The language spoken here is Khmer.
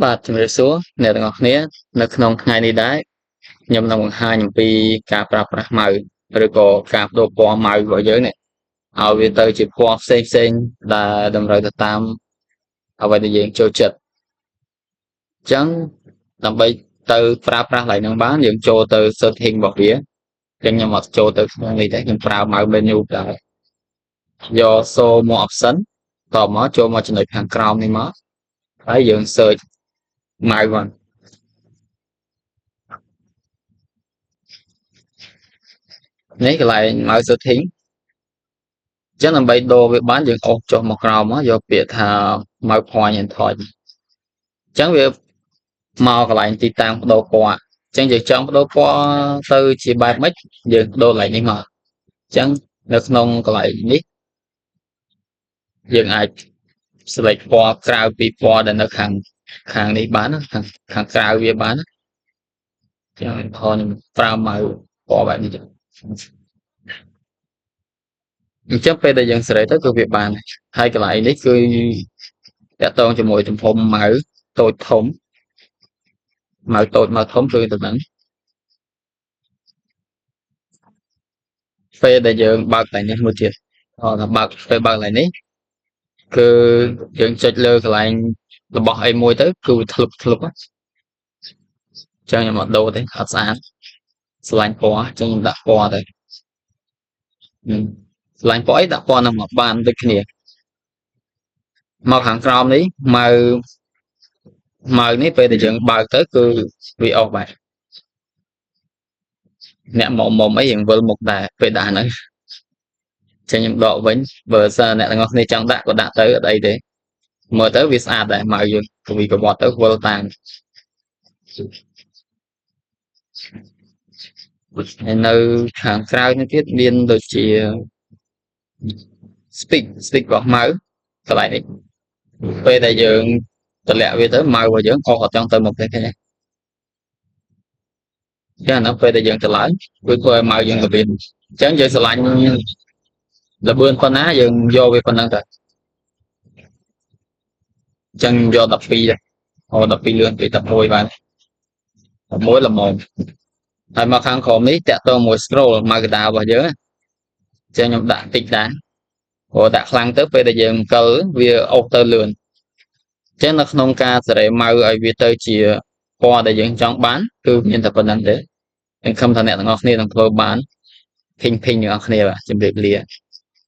បាទជំរាបសួរអ្នកទាំងអស់គ្នានៅក្នុងថ្ងៃនេះដែរខ្ញុំនឹងបង្ហាញអំពីការប្រើប្រាស់ mouse ឬក៏ការប្ដូរពណ៌ mouse របស់យើងនេះឲ្យវាទៅជាពណ៌ផ្សេងផ្សេងដែលតម្រូវទៅតាមអ្វីដែលយើងចូលចិត្តអញ្ចឹងដើម្បីទៅប្រើប្រាស់កន្លែងហ្នឹងបានយើងចូលទៅ setting របស់វាអញ្ចឹងខ្ញុំអត់ចូលទៅក្នុងនេះទេខ្ញុំប្រើ mouse menu ដែរយក show more option តមកចូលមកចំណុចខាងក្រោមនេះមកហើយយើង search mouse មកនេះកន្លែង mouse setting អញ្ចឹងដើម្បីដូរវាបានយើងអូសចុះមកក្រោមមកយកពាក្យថា mouse point and touch អញ្ចឹងវាមកកន្លែងទីតាំងប្ដូរពណ៌អញ្ចឹងយើងចង់ប្ដូរពណ៌ទៅជាបែបម៉េចយើងប្ដូរកន្លែងនេះមកអញ្ចឹងនៅក្នុងកន្លែងនេះយើងអាច select ពណ៌ក្រៅពីពណ៌ដែលនៅខាងខាងនេះបានខាងខាងក្រៅវាបានចឹងផលខ្ញុំប្រើ mouse ពណ៌បែបនេះចឹងអញ្ចឹងពេលដែលយើងសេរីទៅគឺវាបានហើយកន្លែងនេះគឺតាក់ទងជាមួយទំហំ mouse តូចធំ mouse តូច mouse ធំគឺទៅនឹងពេលដែលយើងបើកកន្លែងនេះមួយទៀតអត់ថាបើកពេលបើកកន្លែងនេះគឺយើងចុចលើកន្លែងរបស់អីមួយទៅគឺវាធ្លុបធ្លុបអញ្ចឹងខ្ញុំអត់ដូរទេអត់ស្អាតស្រឡាញ់ពណ៌អញ្ចឹងខ្ញុំដាក់ពណ៌ទៅស្រឡាញ់ពណ៌អីដាក់ពណ៌ហ្នឹងមកបានដូចគ្នាមកខាងក្រោមនេះ mouse mouse នេះពេលដែលយើងបើកទៅគឺវាអស់បែបអ្នកមុំមុំអីរៀងវិលមុខដែរពេលដាក់ហ្នឹងចឹងខ្ញុំដកវិញបើសិនអ្នកទាំងអស់គ្នាចង់ដាក់ក៏ដាក់ទៅអត់អីទេមើលទៅវាស្អាតដែរ mouse យើងកវីកវត្តទៅវិលតាមហើយនៅខាងក្រៅនេះទៀតមានដូចជា speed speed របស់ mouse កន្លែងនេះពេលដែលយើងតម្លាក់វាទៅ mouse របស់យើងអស់អត់ចង់ទៅមុខទេឃើញទេចឹងអាហ្នឹងពេលដែលយើងទៅឡើងវាធ្វើឲ្យ mouse យើងល្បឿនអញ្ចឹងយើងស្រឡាញ់ល្បឿនប៉ុណ្ណាយើងយកវាប៉ុណ្ណឹងទៅអញ្ចឹងយក12ដែរអូ12លឿនពី11បាន11ល្មមហើយមកខាងក្រោមនេះតាក់ទងមួយ scroll មកកដារបស់យើងអញ្ចឹងខ្ញុំដាក់តិចដែរព្រោះដាក់ខ្លាំងទៅពេលដែលយើងអង្គលវាអូសទៅលឿនអញ្ចឹងនៅក្នុងការសេរី mouse ឲ្យវាទៅជាពណ៌ដែលយើងចង់បានគឺមានតែប៉ុណ្្នឹងទេសង្ឃឹមថាអ្នកទាំងអស់គ្នានឹងធ្វើបានភីងភីងទាំងអស់គ្នាបាទជម្រាបលា។